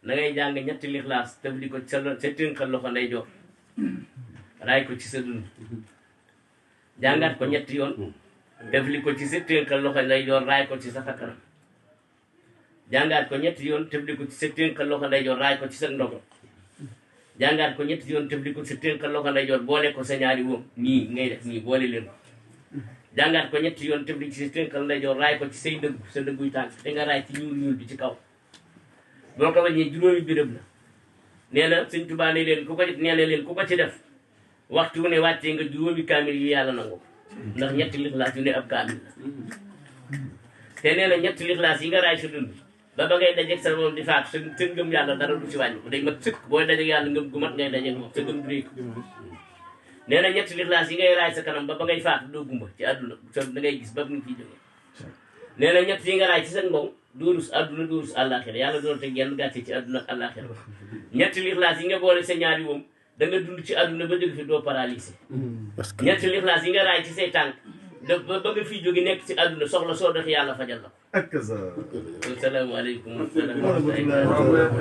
na ngay jàng ñetti likhlaas tëfli ko sa tënkal loxo ndeyjoor raay ko ci sa dund jàngaat ko ñetti yoon tëfli ko ci sa tënkal loxo ndeyjoor raay ko ci sa xakkaram jàngaat ko ñetti yoon tëfli ko ci sa tënkal loxo ndeyjoor raay ko ci sa ndogo jàngaat ko ñetti yoon tëfli ko ci sa tënkal loxo ndeyjoor boole ko sa ñaari wóom nii ngay def nii boole leen ko jàngaat ko ñetti yoon tëfli ci sa tënkal ndeyjoor raay ko ci say dëgg sa dëgguy tànk te nga raay ci ñuul bi ci kaw boo ko wàññee juróomi béréb la nee na Sëñ Tuubaa ne leen ku ko nee na leen ku ko ci def waxtu wu ne wàccee nga juróomi kaamil yi yàlla nangu ndax ñetti likhlaas yu ne ab kaamil la te nee na ñetti likhlaas yi nga raay sa dund ba ngay dajeeg sa moom di faat sa ngëm yàlla dara du ci wàññi ko day mat sëkk booy dajeeg yàlla ngëm gu mat ngay dajeeg moom sa ngëm du réy nee na ñetti likhlaas yi ngay raay sa kanam ba ngay faat doo gumba ci àdduna da ngay gis ba nga ciy jógee nee na ñett yi nga raay ci sa ngoŋ doo rus àdduna doo rus àllaaxira yàlla doon te genn gàcce ci àdduna ak àllaaxira ñetti likhlaas yi nga boole sa ñaari woom da nga dund ci àdduna ba jóge fi doo paralysé ñetti likhlaas yi nga raay ci say tànk ba nga fiy jóge nekk ci àdduna soxla soo dox yàlla fajal la ko. Asalaamaaleykum wa rahmatulah.